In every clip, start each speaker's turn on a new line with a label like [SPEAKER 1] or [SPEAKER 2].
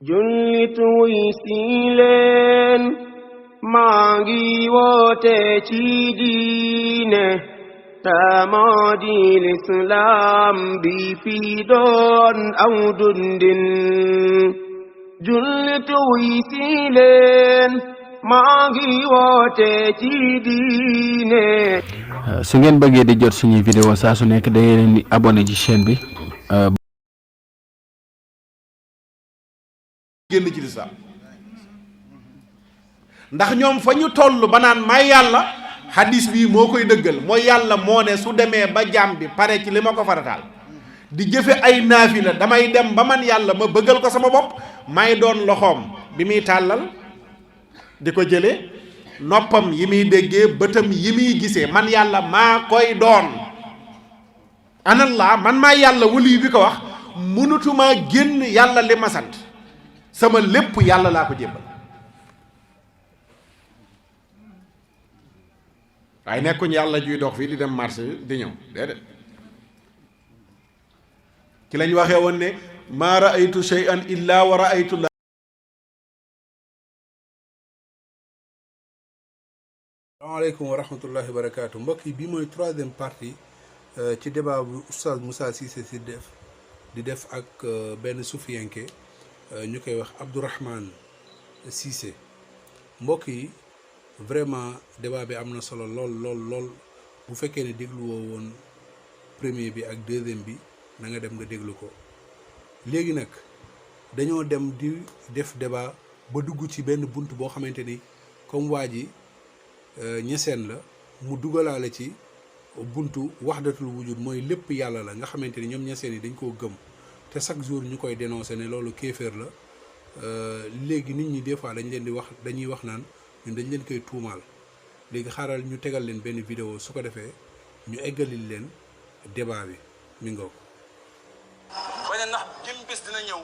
[SPEAKER 1] jullit wuy si leen maa ngi woote ci diine moo di lislaam bi fi doon aw dundin jullit wuy si leen maa ngi woote ci diine.
[SPEAKER 2] su ngeen bëggee di jot suñuy vidéo saa su nekk da ngeen di abonné ci chaîne bi.
[SPEAKER 3] génn ci lislaam ndax ñoom fa ñu toll ba naan may yàlla hadis bii moo koy dëggal mooy yàlla moo ne su demee ba jaam bi pare ci li ma ko farataal di jëfe ay naafila damay dem ba man yàlla ma bëggal ko sama bopp may doon loxoom bi muy tàllal di ko jële noppam yi muy déggee bëtam yi muy gisee man yàlla maa koy doon anallah man maa yàlla wali bi ko wax mënutuma génn yàlla li ma sant sama lépp yàlla laa ko jébbal waaye nekkuñ yàlla juy dox fii di dem marché di ñëw déedéet ci lañ waxee woon ne maa raaytu shay'an illa wa raaytu la.
[SPEAKER 4] asalaamaaleykum wa rahmatullahi wa barakaatu mbokk yi bii mooy troisième partie ci débat bu oustaz Moussa Cissé si di def ak benn sufiyanke ñu koy wax Abdourahmane Cissé mbokk yi vraiment débat bi am na solo lool bu fekkee ne déglu woo woon premier bi ak deuxième bi na nga dem nga déglu ko léegi nag dañoo dem di def débat ba dugg ci benn bunt boo xamante ni comme waa ji ñeseen la mu dugalaale ci buntu waxdatul wujud mooy lépp yàlla la nga xamante ni ñoom ñeseen yi dañ koo gëm te chaque jour ñu koy dénoncé ne loolu kéeféer la léegi nit ñi des fois dañ leen di wax dañuy wax naan ñun dañ leen koy tuumaal léegi xaaral ñu tegal leen benn vidéo su ko defee ñu eggalil leen débat bi mi nga ko.
[SPEAKER 5] ba ne ndax jëm bés dina ñëw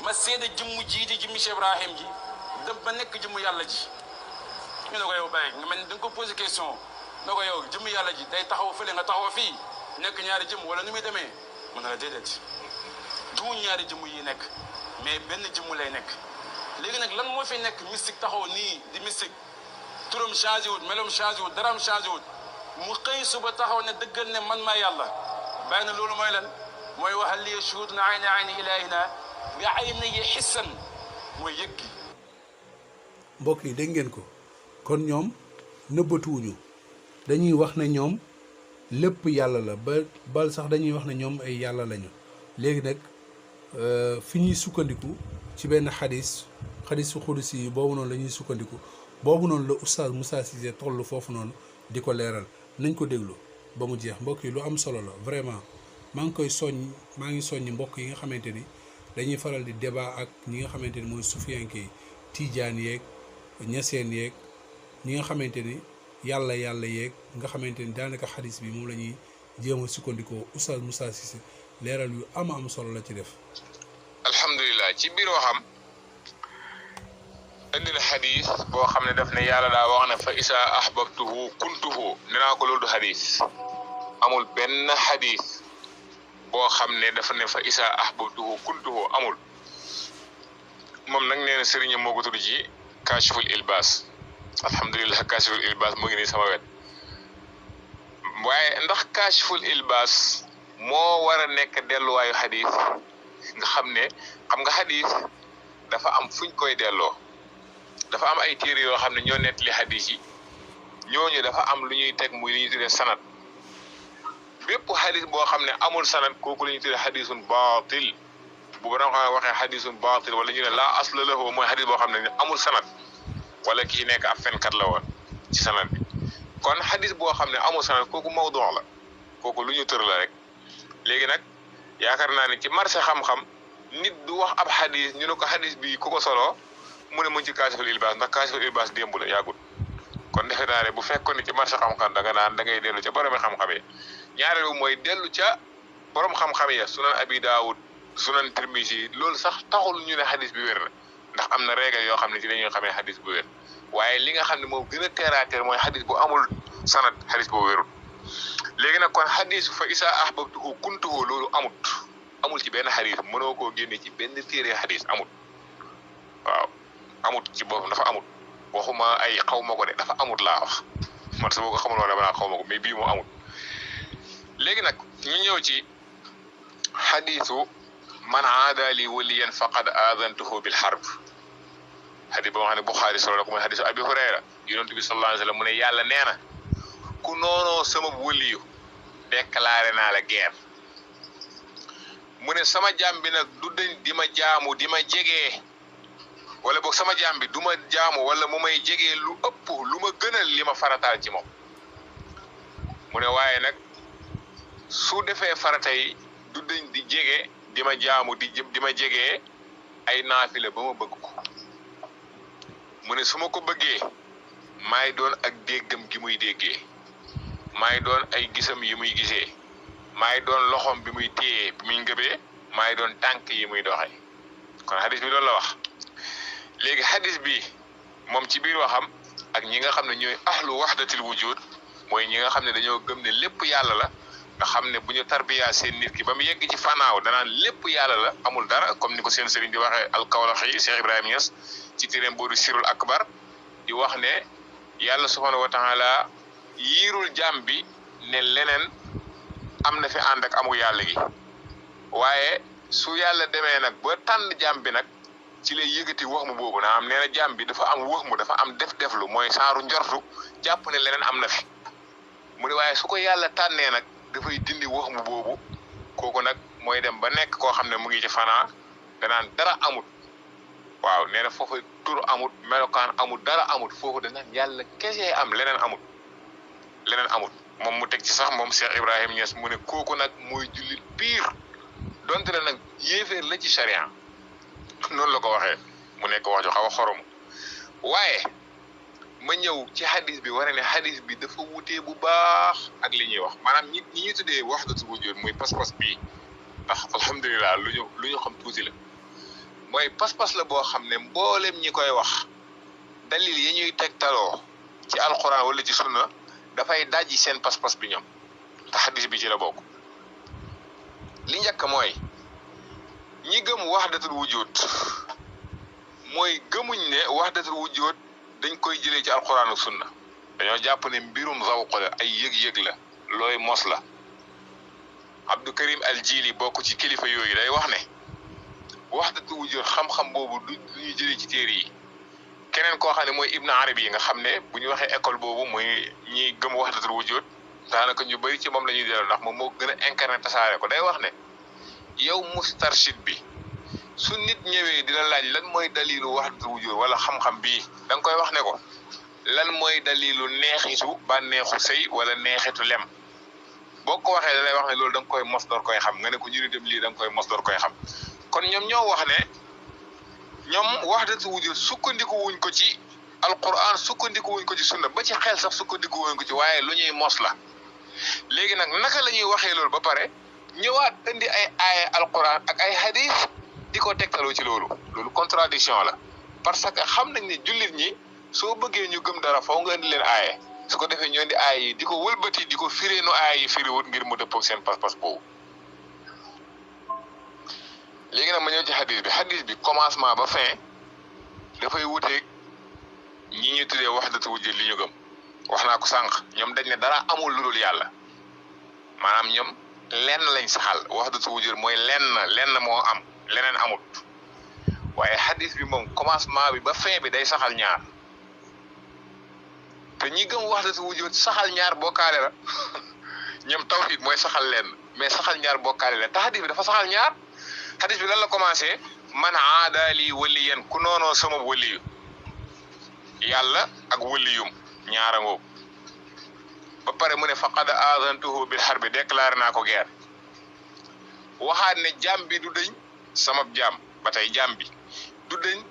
[SPEAKER 5] ma seede jëmmu jii di jëmmi Cheikh Ibrahim ji dem ba nekk jëmmu yàlla ji ñu ne ko yow bàyyi nga mel ni da nga ko posé question ne ko yow jëmmu yàlla ji day taxaw fële nga taxaw fii nekk ñaari jëmm wala nu muy demee mën na la déedéet du ñaari jëmm yi nekk mais benn jëmm lay nekk léegi nag lan moo fi nekk mystique taxaw nii di mystique turam changé wut meloom changé wut daraam changé wut mu xëy suba taxaw ne dëggal ne man maa yàlla bàyyi na loolu mooy lan mooy waxal li shuhudun ayna ayni ilahina bi aynihi hissan mooy yëg gi.
[SPEAKER 4] mbokk yi dégg ngeen ko kon ñoom nëbbatuwuñu dañuy wax ne ñoom lépp yàlla la bal sax dañuy wax ne ñoom ay yàlla lañu léegi nag fi ñuy sukkandiku ci benn xadis su xudusi yi boobu noonu la ñuy sukkandiku boobu noonu la oustaz Moussa Cissé toll foofu noonu di ko leeral nañ ko déglu ba mu jeex mbokk yi lu am solo la vraiment maa ngi soññ mbokk yi nga xamante ni dañuy faral di débat ak ñi nga xamante ni mooy sufiyanke yi tiijaan yeeg ñaseen yeeg ñi nga xamante ni yàlla yeeg nga xamante ni daanaka xadis bi moom la ñuy jéem a sukkandikoo oustaz Moussa Cissé leeral yu am solo la ci def.
[SPEAKER 6] alhamdulilah ci biir waxam indi na xadis boo xam ne daf ne yàlla daa wax ne fa isa ahbabtuhu kuntuhu nee naa ko loolu du xadis amul benn xadis boo xam ne dafa ne fa isa ahbabtuhu kuntuhu amul moom nag nee na sëriñam moo ko tudd ci kashiful ilbaas alhamdulilah kashiful ilbaas mu ngi nii sama wet waaye ndax kashiful ilbaas moo war a nekk delluwaayu xadis nga xam nga xadis dafa am fuñ koy delloo dafa am ay téere yoo xam ne ñoo nettali xadis yi ñooñu dafa am lu ñuy teg muy lu ñuy tuddee sanad bépp xadis boo xam ne amul sanad kooku la ñuy tuddee xadisun baatil bu ba nga waxee xadisun baatil wala ñu ne laa asla lahu mooy xadis boo xam ne amul sanad wala ki nekk ab fenkat la woon ci sanad bi kon xadis boo xam ne amul sanad kooku mawdu la kooku lu ñu tër la rek léegi nag yaakaar naa ne ci marché xam-xam nit du wax ab xadis ñu ne ko xadis bi ku ko solo mu ne mu ngi ci kaasiful ilbaas ndax kaasiful ilbaas démb la yàggul kon defe naa ne bu fekkoon ne ci marché xam-xam da nga naan da ngay dellu ca borom xam-xam yi ñaareelu mooy dellu ca borom xam-xam ya sunan abi daawud sunan tirmisi loolu sax taxul ñu ne xadis bi wér na ndax am na règle yoo xam ne ci dañuy xamee xadis bu wér waaye li nga xam ne moom gën a terre à terre mooy xadis bu amul sanad xadis boo wérul léegi nag kon xadis fa isa ahbabtuhu kuntuhu loolu amut amul ci benn xadis mënoo koo génne ci benn téere xadis amul waaw amut ci boppam dafa amut waxuma ay xaw ma ko de dafa amut laa wax man su ma ko xamul woon dama naa xaw ma ko mais bii moo amut léegi nag ñu ñëw ci xadisu man aada li waliyan faqad aadantuhu bil harb xadis boo xam ne Buxaari solo na ko mooy xadisu Abi Hurayra yonent bi sallallahu alayhi wa sallam mu ne yàlla nee na ku noonoo sama waliyu déclaré naa la guerre mu ne sama jaam bi nag du dañ di ma jaamu di ma jegee wala boog sama jaam bi du ma jaamu wala mu may jegee lu ëpp lu ma gënal li ma farataal ci moom mu ne waaye nag su defee farata yi du dañ di jege di ma jaamu di ma jegee ay naafila ba ma bëgg ko mu ne su ma ko bëggee maay doon ak déggam gi muy déggee maay doon ay gisam yi muy gisee maay doon loxom bi muy téyee bi muy ngëbee maay doon tànk yi muy doxee kon xadis bi loolu la wax léegi xadis bi moom ci biir waxam ak ñi nga xam ne ñooy ahlu wahdatil wujud mooy ñi nga xam ne dañoo gëm ne lépp yàlla la nga xam ne bu ñu tarbiyaa seen nit ki ba mu yegg ci fanaaw danaan lépp yàlla la amul dara comme ni ko seen sëriñ di waxee alkawlaxi Cheikh Ibrahima Niass ci téeréem boobu sirul akbar di wax ne yàlla subhanahu wa taala yiirul jaam bi ne leneen am na fi ànd ak amu yàlla gi waaye su yàlla demee nag ba tànn jaam bi nag ci lay yëgati wax mu boobu naa am nee na jaam bi dafa am wax mu dafa am def-deflu mooy saaru njortu jàpp ne leneen am na fi mu ne waaye su ko yàlla tànnee nag dafay dindi wax mu boobu kooku nag mooy dem ba nekk koo xam ne mu ngi ci fanaa danaan dara amut waaw nee na foofu tur amut melokaan amut dara amut foofu danaan yàlla kese am leneen amut moom mu teg ci sax moom Cheikh Ibrahima Niass mu ne kooku nag mooy jullit pire donte la nag yéeféer la ci charia noonu la ko waxee mu nekk wax ju xaw a xorom waaye ma ñëw ci hadis bi war ne hadis bi dafa wutee bu baax ak li ñuy wax maanaam ñi ñuy tuddee wahdatul wujud muy pas-pas bii ndax alhamdulilah lu ñu xam tuuti la mooy pas-pas la boo xam ne mboolem ñi koy wax dalil yi ñuy tegtaloo ci alquran wala ci sunna dafay dajji seen pas-pas bi ñoom te hadis bi ci la bokk li njëkk mooy ñi gëm wahdatul wujud mooy gëmuñ ne wahdatul wujud dañ koy jëlee ci alquran ak sunna dañoo jàpp ne mbirum zawq la ay yëg-yëg la looy mos la Abdou Karim al Jili bokk ci kilifa yooyu day wax ne wahdatul wujud xam-xam boobu du ñu jëlee ci téere yi keneen koo xam ne mooy Ibn Arabi yi nga xam ne bu ñu waxee école boobu muy ñi gëm wahdatul wujud daanaka ñu bëri ci moom la ñuy delloo ndax moom moo gën a incarné tasaare ko day wax ne yow mustarshid bi su nit ñëwee di la laaj lan mooy dalilu wahdatul wujud wala xam-xam bii da nga koy wax ne ko lan mooy dalilu neexitu bànneexu sëy wala neexitu lem boo ko waxee da lay wax ne loolu da nga koy mos door koy xam nga ne ko ñu dem lii da nga koy mos door koy xam kon ñoom ñoo wax ne ñoom wahdatul wujud sukkandiku wuñ ko ci alquran sukkandiku wuñ ko ci sunna ba ci xel sax sukkandiku wuñ ko ci waaye lu ñuy mos la léegi nag naka la ñuy waxee loolu ba pare ñëwaat indi ay aaya alquran ak ay hadith di ko tegtaloo ci loolu contradiction la parce que xam nañ ne jullit ñi soo bëggee ñu gëm dara faw nga indi leen aaye su ko defee ñoo indi aaya yi di ko wëlbati di ko fireenu aaya yi firiwut ngir mu dëppoo seen pas-pas boobu léegi nag ma ñëw ci hadith bi commencement ba fin dafay wuteeg ñi ñu tuddee wahdatul wujud li ñu gëm wax naa ko sànq ñoom dañ ne dara amul lu dul yàlla maanaam ñoom lenn lañ saxal wahdatul wujud mooy lenn moo am leneen amut waaye hadith bi moom commencement bi ba fin bi day saxal ñaar te ñi gëm wahdatul wujud saxal ñaar bokkaale la ñoom tawhid mooy saxal lenn mais saxal ñaar bokkaale la te hadith bi dafa saxal ñaar hadith bi lan la commencé man aada li waliyan ku noonoo sama waliyu yàlla ak waliyum ñaara ngoo ba pare mu ne faqad aadantuhu bil harbi déclaré naa ko guerre waxaat ne jaam bi du dëñ sama jaam ba tey jaam bi du dëñ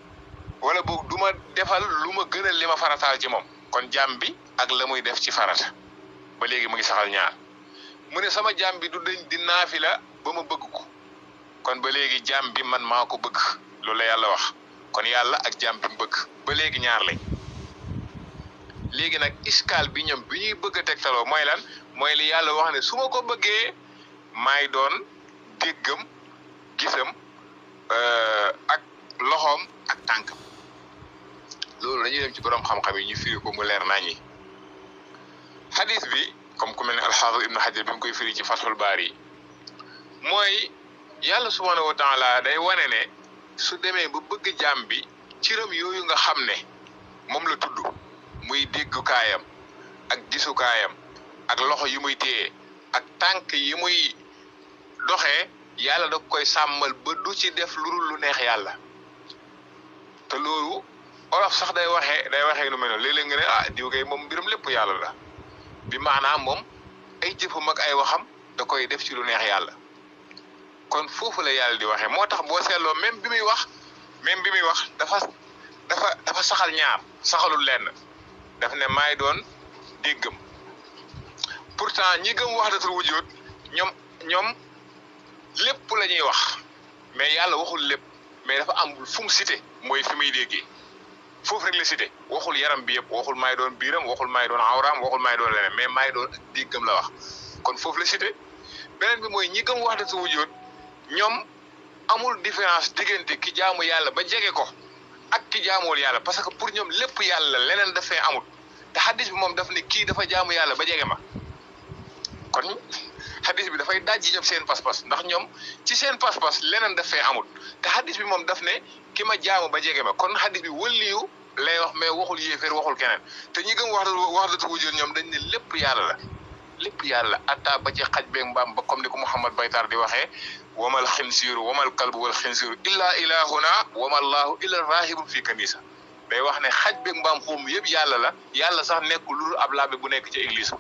[SPEAKER 6] wala boog du ma defal lu ma gënal li ma farataal ci moom kon jaam bi ak la muy def ci farata ba léegi mu ngi saxal ñaar mu ne sama jaam bi du dëñ di naafila ba ma bëgg ko kon ba léegi jaam bi man maa ko bëgg loolu la yàlla wax kon yàlla ak jaam bi mu bëgg ba léegi ñaar lañ léegi nag iskaal bi ñoom bi ñuy bëgg a tegtaloo mooy lan mooy li yàlla wax ne su ma ko bëggee maay doon déggam gisam ak loxoom ak tànkam loolu dañuy dem ci borom xam-xam yi ñu firi ko mu leer naññi hadith bi comme ku mel ne alxaafis ibnu xajar bi mu koy firi ci fathul baari mooy yàlla subhanahu wa taala day wane ne su demee ba bëgg jaam bi ciram yooyu nga xam ne moom la tudd muy déggukaayam ak gisukaayam ak loxo yi muy téye ak tànk yi muy doxee yàlla da koy sàmmal ba du ci def lu neex yàlla te loolu olof sax day waxee lu mel noonu léeg-léeg nga ne ah diw kay moom mbiram lépp yàlla la bi maanaam moom ay jëfam ak ay waxam da koy def ci lu neex yàlla kon foofu la yàlla di waxee moo tax boo seetloo même bi muy wax dafa saxal ñaar saxalul lenn daf ne maay doon déggam pourtant ñi gëm wahdatul wujud ñoom lépp la ñuy wax mais yàlla waxul lépp mais dafa am fu mu cité mooy fi muy déggee foofu rek la cité waxul yaram bi yëpp waxul maay doon biiram waxul maay doon awraam waxul maay doon leneen mais maay doon déggam la wax kon foofu la cité beneen bi mooy ñi gëm wahdatul wujud ñoom amul différence diggante ki jaamu yàlla ba jege ko ak ki jaamuwul yàlla parce que pour ñoom lépp yàlla leneen dafay amul te hadis bi moom daf ne kii dafa jaamu yàlla ba jege ma kon hadis bi dafay dajji ñoom seen pas-pas ndax ñoom ci seen pas-pas leneen dafay amul te hadis bi moom daf ne ki ma jaamu ba jege ma kon hadis bi wëliyu lay wax mais waxul yéeféer waxul keneen te ñi gëm wahdatul wujud ñoom dañ ne lépp yàlla la atta ba ci xaj beeg mbaam ba comme ni ko Muhammad Baytar di waxee wamal xinsiiru wamal kalbu wal xinsiiru illa ilahuna wamallahu illa rahibun fi kanisa day wax ne xaj beeg mbaam xuum yëpp yàlla la yàlla sax nekkul lu ab laabe bu nekk ci église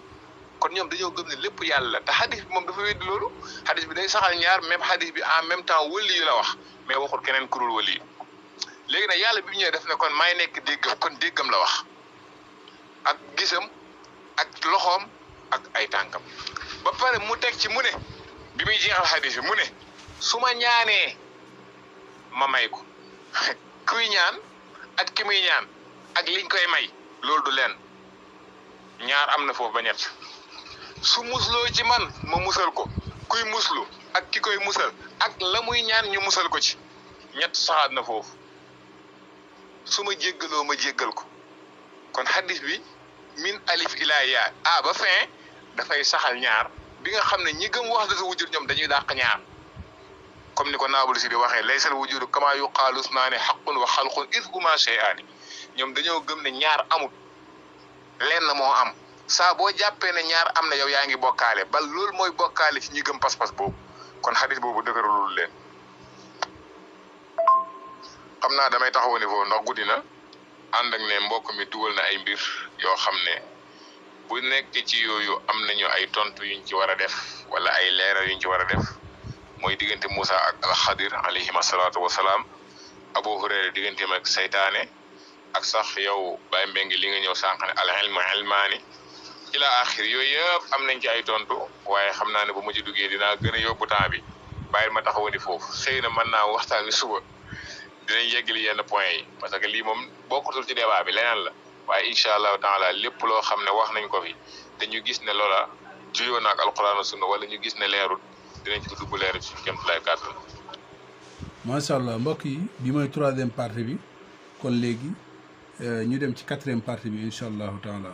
[SPEAKER 6] kon ñoom dañoo gëm ne lépp yàlla la te hadis bi moom dafa weddi loolu hadis bi day saxal ñaar même hadis bi en même temps wëli yu la wax mais waxul keneen kurul wëli yu léegi nag yàlla bi mu ñëwee def ne kon maay nekk déggam kon déggam la wax ak gisam ak loxoom ak ay tànkam ba pare mu teg ci mu ne bi muy jeexal hadis bi mu ne su ma ñaanee ma may ko kuy ñaan ak ki muy ñaan ak liñ koy may loolu du leen ñaar am na foofu ba ñett su musloo ci man ma musal ko kuy muslu ak ki koy musal ak la muy ñaan ñu musal ko ci ñett saxaat na foofu su ma jéggaloo ma jéggal ko kon hadis bi min alif ila yaa a ba fin dafay saxal ñaar bi nga xam ne ñi gëm wahdatul wujud ñoom dañuy dàq ñaar comme ni ko naabul si di waxee laysal wujudu kama yuqaalu usnaani haqqun wa xalqun iz huma shay'aani ñoom dañoo gëm ne ñaar amul lenn moo am saa boo jàppee ne ñaar am na yow yaa ngi bokkaale bal loolu mooy bokkaale ci ñi gëm pas-pas boobu kon xadis boobu dëgëralul leen xam naa damay taxaw ni foofu ndax guddi na ànd ak ne mbokk mi dugal na ay mbir yoo xam ne bu nekk ci yooyu am nañu ay tontu yuñ ci war a def wala ay leeral yuñ ci war a def mooy diggante Moussa ak alxadir alayhim asalaatu wasalaam Abu Hurayra digganteem ak saytaane ak sax yow Baye Mbengue li nga ñëw sànq ne al ilmu ilmaani ila axir yooyu yëpp am nañ ci ay tontu waaye xam naa ne bu ma ci duggee dinaa gën a yóbbu temps bi bàyyil ma taxawandi foofu xëy na mën naa waxtaan wi suba dinañ yeggali yenn point yi parce que lii moom bokkutul ci débat bi leneen la waaye incha allahu taala lépp loo xam ne wax nañ ko fi te ñu gis ne loola juyoo na ak alquran sunna wala ñu gis ne leerul dinañ ci dugg leeral ci kéem lay kàttan.
[SPEAKER 4] macha allah mbokk yi bi mooy 3e partie bi kon léegi ñu dem ci 4e partie bi incha allahu taala.